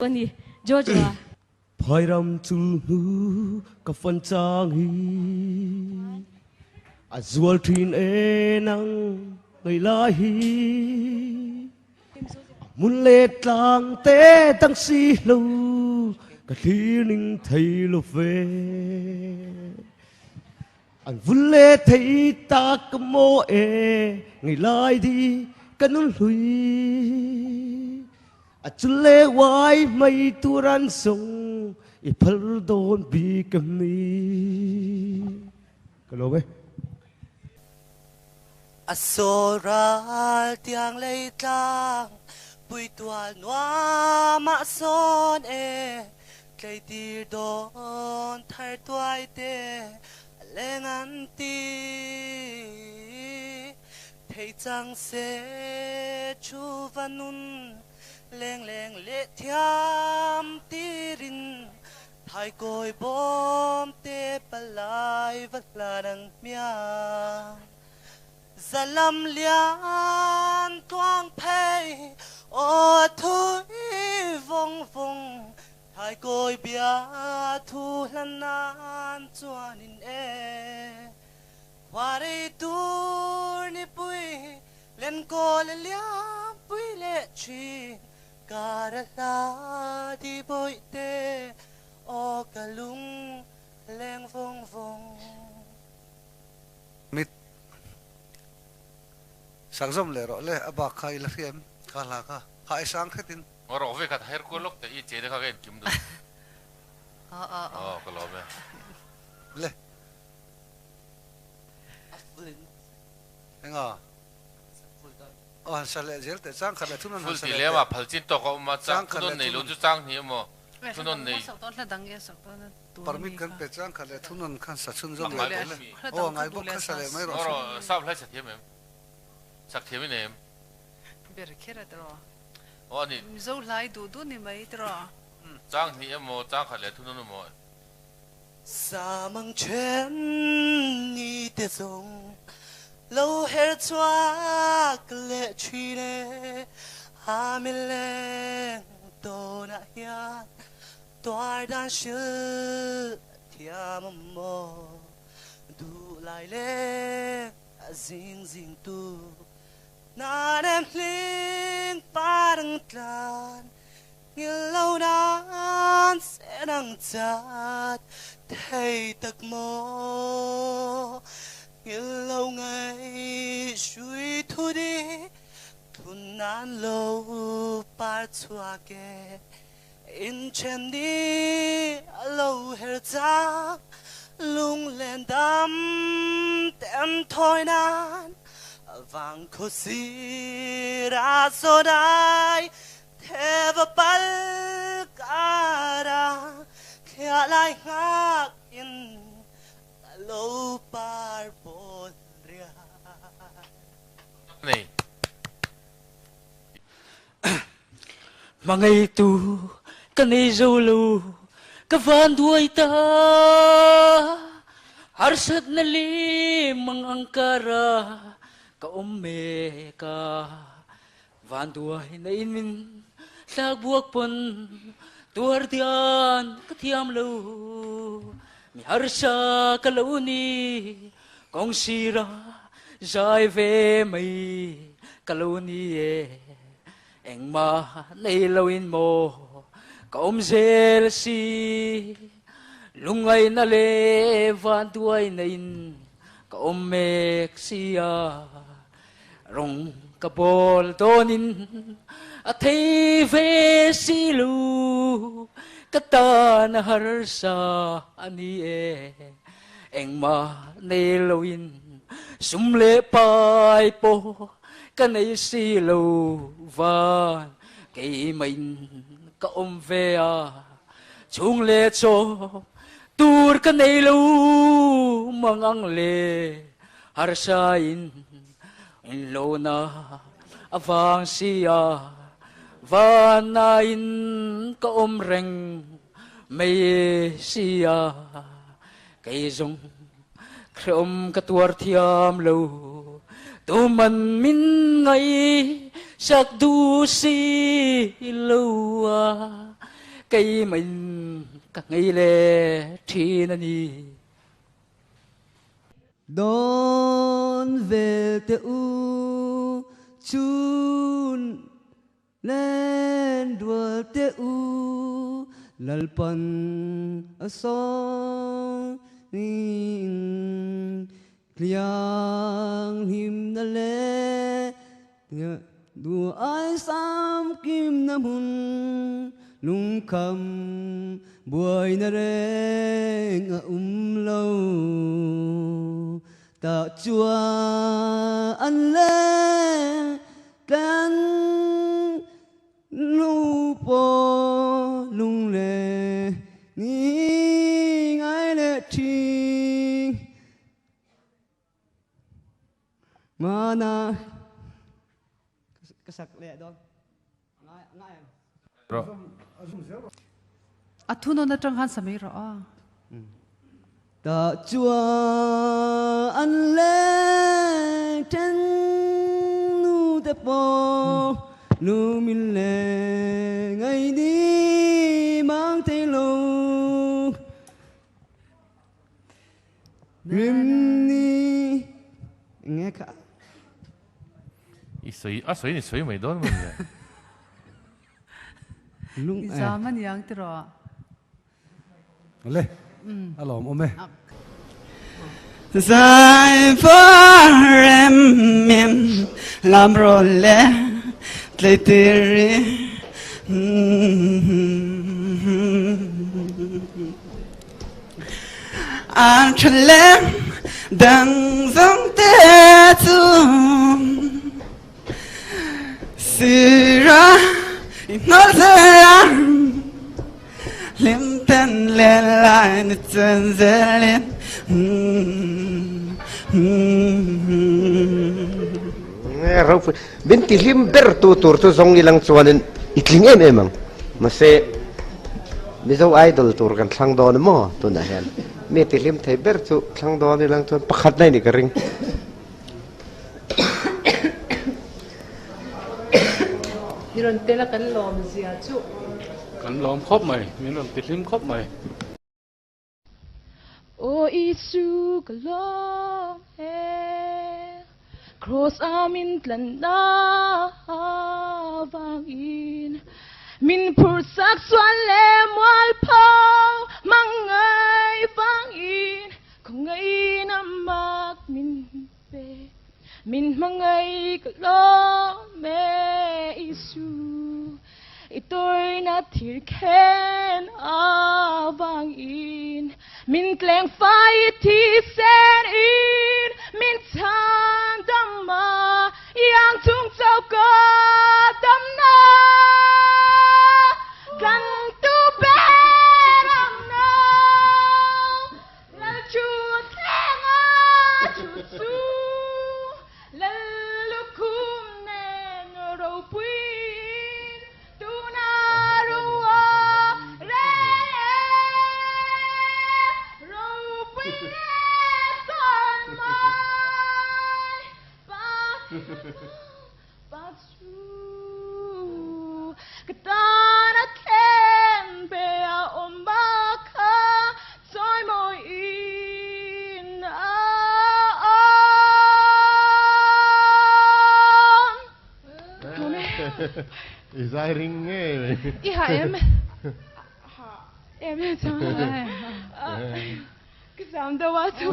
A ni, Jojo-a. Phairam chul hnu ka fan chang hi a zual thin e nang ngei lai hi a hmun le tlang te dang si lo ka thlir ning thei lo ve an vul le thei tak ka maw e ngei lai di ka nun hlui. A chule uai mai tur an sung i phal dawn bik a mi. Ka lawm e. A saw ral tiang lei tlang puitual nuam ah sawn e tleitir dawn thar tuai te a leng an ti. Thei cang seh cu va nun lengleng le thiam tirin thaikawi bawm te palai va hlan ang hmiang. Zalam lian tluang phei aw thui vung vung thaikawi bia thu hlan nan chuan in e. Khuarei tur nipui lenkawl a liampui leh thin kar a hla di bawihte aw ka lung leng vawng vawng. Mit sak zawm leh rawh le a bak kha i la hria em kha hla kha kha i sang hretin. Ngaw rawh ve khat her kual lawk teh i che te kha ka enkim duh. Aw ka lawm e. Le. Enga? Aw han sa leh zel teh chang khat leh thunawn han Full sa ti leh lem teh. a phal chin tawk a awm a Chang chang khat leh thunawn nei lo thunawn. chu chang hnih emaw thunawn nei. Permit kan pe chang khat leh thunawn khan sa chhunzawm A leh ngai teh bawk le. mi. Aw a ngai bawk kha sa leh mai rawh Ngaw se. rawh sap hlai sa thiam em? Sak thiam i nei em? Ber kher a tiraw. Aw a ni. Mizo hlai duh duh ni mai tiraw. Chang hnih emaw chang khat leh thunawn emaw. Sa mang then ni te zawng lo her chhuak leh thin e, a mileng tawnah hian tuar dan hrilh thiam a maw, duh lai leng a zing zing tu nan em hling parang tlan. Ngil lo nan sen ang chat thei tak maw? Ngil lo ngaih hrui thu di thun nan lo par chhuak e. Inthen ni a lo her chang lunglen dam tem thawi nan vang khaw sir a zaw dai Theva pal kara thliah lai nghak in ka lo par pawl riai. Nei. Hmangaitu ka nei zo lo, ka van duai ta. Harsatna le mangang kara ka um mek a. Vanduai na in min tlakbuak pawn tuar dian ka thiam lo. Mi harsa ka lo ni, kawng sira zai ve mai ka lo ni e. Engmah nei loin maw ka awm zel si. Lungngaihna leh vanduaina in ka awm mek sia. Rung ka bawl dawnin a thei ve si lo, ka tan a harsa a ni e. Engmah nei loin sum leh pai pawh ka nei si lo van, keimahin ka awm ve a, chhung leh chaw tur ka nei lo mangang le. Harsa in in lo na a vang sia, van in ka awm reng mai sia, kei zawng hrehawm ka tuar thiam lo, tuman min ngaihsak duh si lo a. Keimahin ka ngei leh thin a ni. Dawn vel teh u chun len rual teh u Lalpan a sawng Thianghlimna leh duai samkimna hmun lungkham buaina reng a awm lo. Tah chuan an leh tlan Nu pawh lung leh ni ngai leh ṭhing mana ka sak leh dawn ngai ngai ang. A thunawn aṭang khan sa mai rawh a. Tah chuan an leng then nu te pawh lu min le ngai ni mang thei lo. Rim ni nge kha. I sawi a sawi ni sawi mai dawn maw ni le. Lung I zam a niang tiraw. Le, a lawm awm e. Zai var rem min lam rawn le tleitir i An tha lem dang zawng te chu Sira i hnawl zel a Hlim ten len lai ni chen zelin Ropui min ti hlim ber tu tur chu zawng ilang chuanin i tling em em ang mahse Mizo Idol tur kan thlang dawn emaw tunah hian mi ti hlim thei ber chu thlang dawn ilang chuan pakhat na i ni ka ring. I rawn tel a kan lawm zia chu. Kan lawm khawp mai, min rawn ti hlim khawp mai. Aw Isu ka lawm e, Kraws a min tlanna avangin, Min phursak sual leh mualpho hmangaih vangin, Khawngaihna mak min pe, min hmangaih ka lawm e Isu. I tuarna thir khen avangin min tleng fai i thisen in min chhan dam a, iang chung chauh ka damna tlantu ber ang no. Lal chu thleng a chu chu Lal lukhum nen ropuiin tuna rua rel e ropui leh sawn mai pa Pa chu ka tan a thlen ve a awm a kha chawimawiin a awm. I zai ring ngei mai. I ha em? Ha em chang. Ka zam deuh a chu.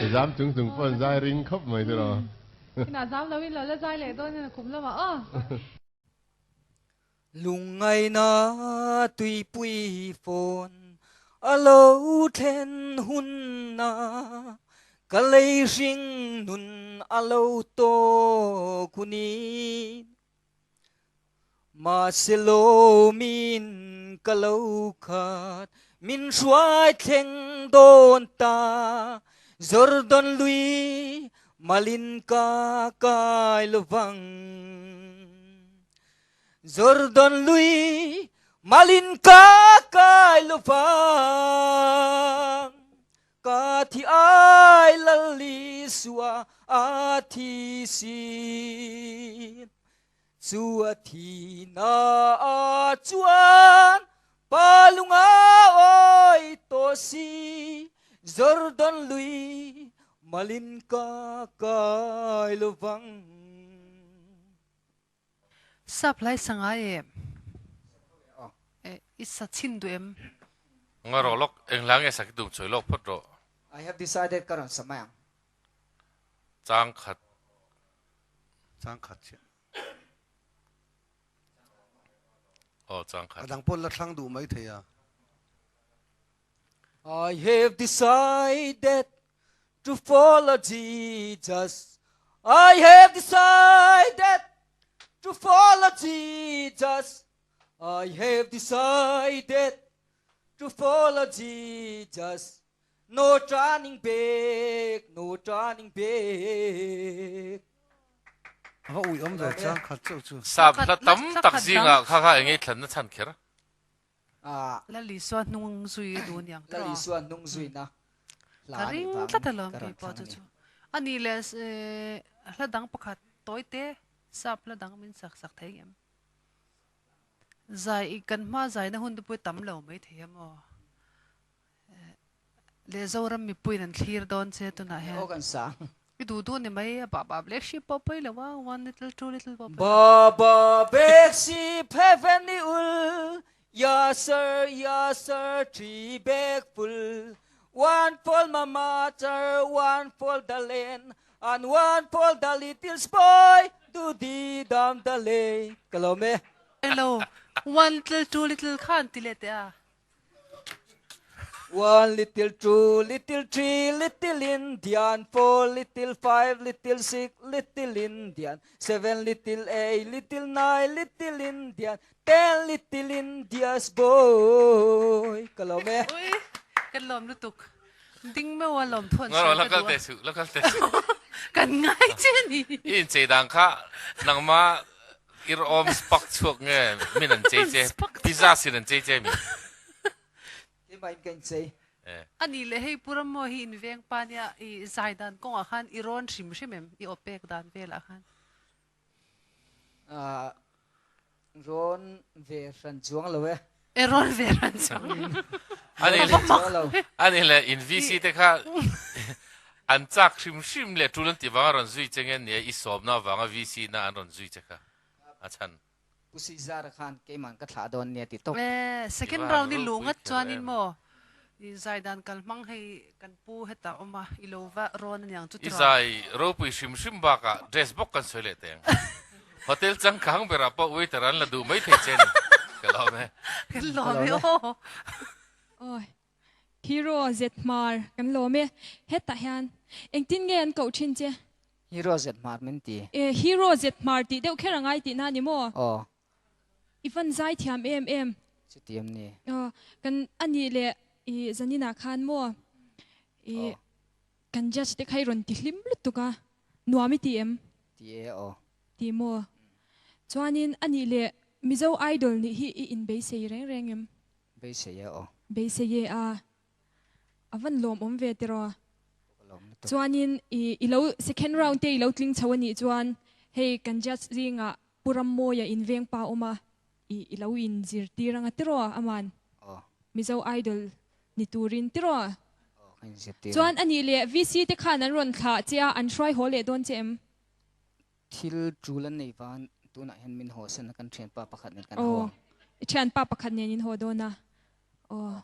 I zam chung chung pawh zai ring khawp mai chu rawh. Inah zam lo in lo la zai leh dawn in a kum lamah aw. Lungngaihna tuipui fawn a lo thlen hunna ka lei hring nun a lo tawk hunin Mahse lawmin ka lo khat min hruai thleng dawn ta Jordan lui malin ka kai lovang Jordan lui malin ka kai lovang Ka thi ai Lal Isua a thi si. Chu a thihna ah chuan Pa lunga awi tawh si, Jordan lui malin ka kai lovang. Sap hlai sa ngai em? I sa chhin duh em? Nga rawh lawk, eng hla nge sak i tum sawi lawk phawt rawh. I have decided ka rawn sa mai ang. Chang khat. Chang khat chiah. Aw chang khat. A dang pawh la thlang duh mai thei a. I have decided to follow Jesus I have decided to follow Jesus I have decided to follow Jesus No turning back, no turning back. A va ui awm ve chang khat chauh chu. Sap hla tam tak zingah kha kha eng ei thlanna chhan kher. Lal Isua hnung zui a duh aniang tawh. Lal Isua hnung zuina hla a nih vangin ka rawn thlang a ni. A nih leh hla dang pakhat tawi te sap hla dang min sak sak thei ngem. Zai kan hma zaina hun te pawh i tam lo mai thei a maw. Leh Zoram mipuiin an thlir dawn che tunah hian. Aw kan sang. I duh duh ni mai a ba ba blek sheep pawh pawi lo a, one little two little pawh pawi lo. Ba ba black sheep have any wool Ya sir ya sir three bag full One for my mother one for the land And one for the little boy Do di dam da le Ka lawm e. Hello one little two little kha an ti leh teh a. One little two little three little Indian four little five little six little Indian seven little eight little nine little Indian ten little India's boy ka lawm e. Ui kan lawm lutuk ding meuh a lawm thuan Nga sawi la ka kal duh a. teh suh la kal teh suh. Kan ngai che ni. I inchei dan kha nangma Ir awm spak chhuak nge min an chei che pizza sin an chei che mi. Keimah in ka in chei. A nih leh hei Pu Rammawi hi in veng pa nia i zai dan kawngah khan i rawn hrim hrim em i aw pek dan velah khan. Rawn ve hran chuang lo e. E rawn ve hran chuang lo. A nih leh in VC te kha an chak hrim hrim leh tul an tih vanga rawn zui che nge nia i sawmna avanga VC na an rawn zui che kha a chhan. Pu Caesar khan keiman ka thlah dawn nia ti tawp. E second round i luh ngat chuanin maw i zai dan kal hmang hei kan pu hetah awm a i lo va rawn aniang chu I zai ropui hrim hrim bakah dress bawk kan sawi leh teng. Hotel changkang berah pawh waiter an la duh mai thei che ni. Ka lawm e. Kan lawm e aw. Awi Hero Zethmar kan lawm e. Hetah hian engtin nge an koh thin che? Hero Zethmar min ti. E Hero Zethmar tih deuh kher a ngai tihna ni maw? Aw. I van zai thiam em em. Chutiam ni. Aw kan anih leh i zaninah khan maw i Kan judge te kha i rawn ti hlim lutuk a, nuam i ti em? Ti e aw. Ti maw? Chuanin a nih leh Mizo Idol nih hi i inbeisei reng reng em? Beisei e aw. Beisei e a. A van lawmawm ve tiraw? Ka lawm lutuk. Chuanin i i lo second round te i lo tling chho a nih chuan hei kan judge zingah Pu Rammawia inveng pa awm a, i i lo inzirtir anga tiraw aman? Aw. Mizo Idol ni turin tiraw? Aw, ka inzirtir ang. Chuan a nih leh VC te khan an rawn thlah che a, an hruai haw leh dawn che em? Thil tul an nei van, tunah hian min haw san a, kan thianpa pakhat nen kan haw Aw, ang. I thianpa pakhat nen in haw dawn a, aw.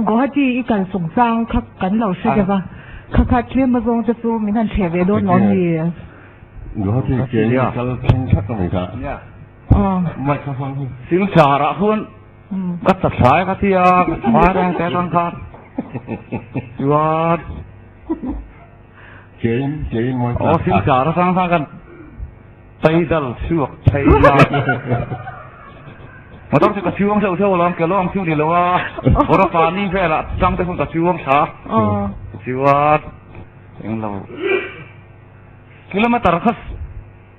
Guwahati i kal chungchang kha kan lo hre deuh a, kha kha tlem azawng te chu min han thleh ve dawn lo ni. Guwahati ke i kal thleng thak a ni kha. Microphone hi. Silchar ah khuan ka ta thlai ka ti a, ka thlai reng te atang khan chuan Kein kein mawi aw Silchar atang khan kan paidal chhuak thei a. Motor chu ka chuang hleuh hleuh alawm ke lawng chu ni lo a, Borapani velah tang te khan ka chuang thla chuan englo kilometer kha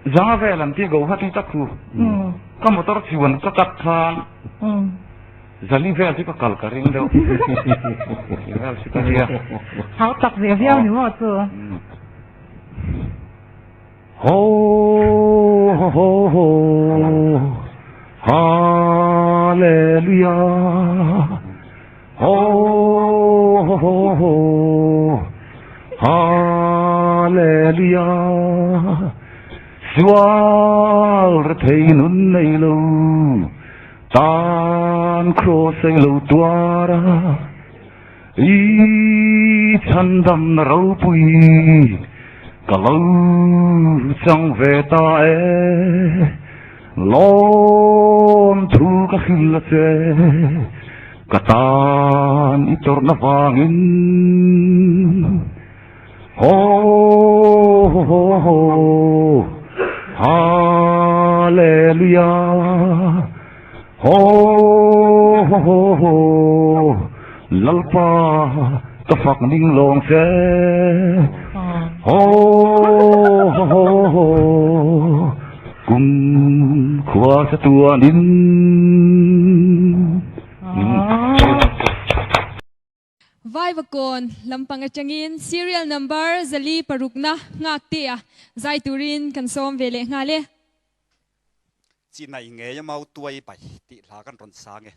Zanga vel an ti Guwahati tak chu. Ka motor chuan ka cut khan zali vel chu ka kal ka ring deuh. Vel chu ka nia. Hau tak ve viau ni maw chu. Ho ho ho ho Hallelujah Ho ho ho ho Hallelujah Sual rethei nun nei lo tan kraws ei lo tuar a I chhandamna ropui ka lo chang ve ta e Lawm thu ka hrilh a che ka tan i tawrhna vangin Ho ho ho Hallelujah Ho ho ho Lalpa ka fak ning lawng che Ho ho ho Kum khua sa tuanin Vaivakawn lampang atangin serial number 406 na nghak te a zai turin kan sawm ve leh nghal e. Chinai ngei a mau tuai bai tih hla kan rawn sang e.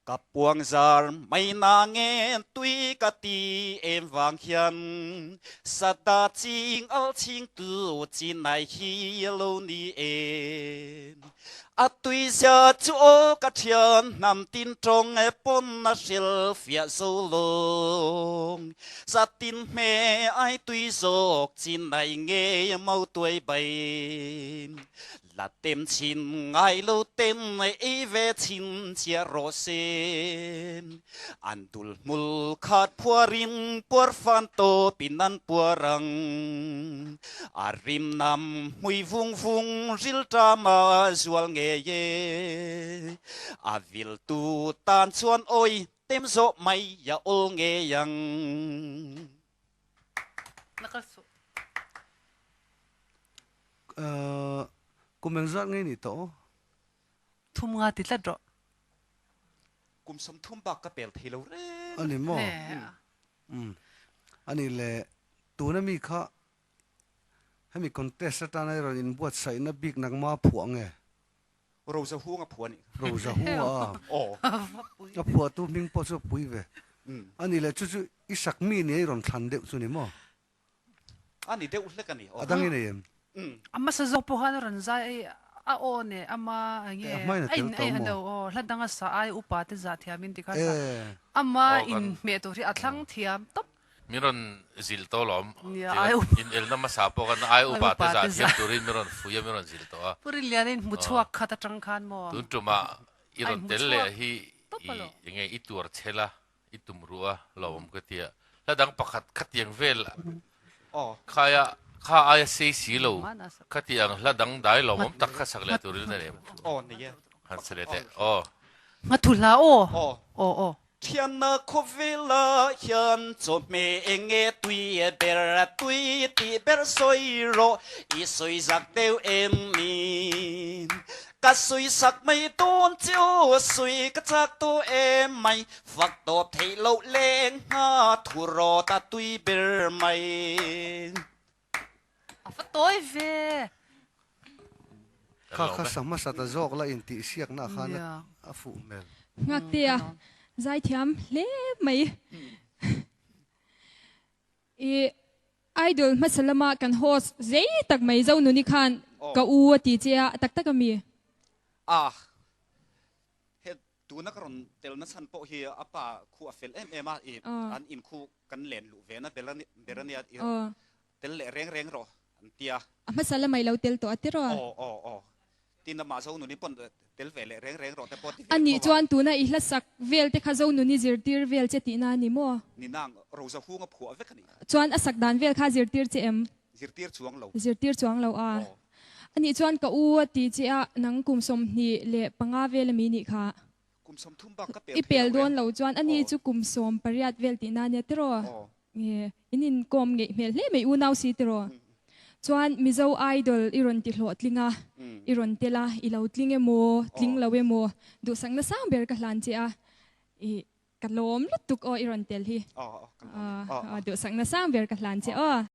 Ka puang zar mai na nge tui ka ti em vang hian sada ching al ching tu chinai hi lo ni em. A tuizia chu aw ka thian hnam tin tawng e pawn a hril fiah zo lawng. Za tin hme ai tui zawk chin ai ngei mau tuai bai. La tem chin ngai lo ten ei ve chin chiah rawh se. An dul hmul khat phuarin puar fan tawpin an puar ang. A rim nam hmui vung vung ril ṭam a zual ngei e. A viltu tan chuan awi tem zawh mai a awl ngei ang. Kum engzat ngei ni tawh aw? Thum nga ti tlat rawh. Kum 30 bak ka pel thei lo reng. A ni maw? Umm. A nih le, tuna mi kha hemi contest atana i rawn inbuatsaihna bik nangma phuah nge? Rosa Hunga phuah a nih kha. Rosa Hunga a? Aw. A phuahtu hming pawh chu a pui ve. A nih le, chu chu i sak mi nia i rawn thlan deuh chu ni maw? A ni deuh hlek a ni. A dang i nei em? A hmasa zawk pawh khan a rawn zai ei a aw neh ama enge a in ei a lo aw hla danga sa ai upa te zah thiam in ti kha sa ama in hmeh tur hi a thlang thiam tawp. Min rawn zilh tawh lawm in elna hmasa pawh khan ai upa te zah thiam turin min rawn fui a min rawn zilh tawh a. Pu Rinliana in hmu chhuak khat atang khan maw. Tun tumah i rawn tel leh hi i enge i tuar chhel a I tum ruh a lawm ka ti a, hla dang pakhat khatiang vel khaia kha aia sei si lo khatiang hla dang dai lawmawm tak kha sak leh turin a nei han sa leh teh aw. Nghathu hla aw aw aw. Thianna khawvela hian chawhmeh enge tui ber tui tih ber sawi rawh i sawi zak deuh em ni? Ka sui sak mai dawn che u, sui ka chak tawh em mai, fak tawp theih loh leng ngha thu rawt a tui ber mai. A va tawi ve. Kha kha sa hmasa ta zawk la intih siakna khan a fuh hmel. Nghaktea zaithiam hle mai. I idol hmasa lama kan host zei tak mai Zonuni khan ka u a ti che a, tak tak a mi? Ah, he tuna ka rawn tel na chhan pawh hi a pa khu a fel em em a, i an in khu kan len luh ve na ber a nia, i tel leh reng reng rawh an ti a. A hmasa lamah i lo tel tawh a ti rawh. Aw, aw, aw. Tin amah Zonuni pawn tel ve leh reng reng rawh te pawh ti ve A nih tho a. chuan tuna i hlasak vel te kha Zonuni zirtir vel che tihna a ni maw? Ni nang, Rosa hunga phuah vek a nih kha. Chuan a sak dan vel kha zirtir che em? Zirtir chuang lo. Zirtir chuang lo a. A nih chuan ka u a ti che a, nang kum 25 vel a mi nih kha. Kum 30 bak ka pel I thei pel lo dawn reng. lo chuan a ni chu kum 18 vel tihna a nia tiraw? Aw. Nge, in inkawm ngeih hmel hle mai unau si tiraw? Chuan Mizo Idol i rawn ti hlawhtling a, i rawn tel a, i lo tling emaw, tling lo emaw, duhsakna sang ber ka hlan che a, i ka lawm lutuk aw i rawn tel hi. Duhsakna sang ber ka hlan che aw.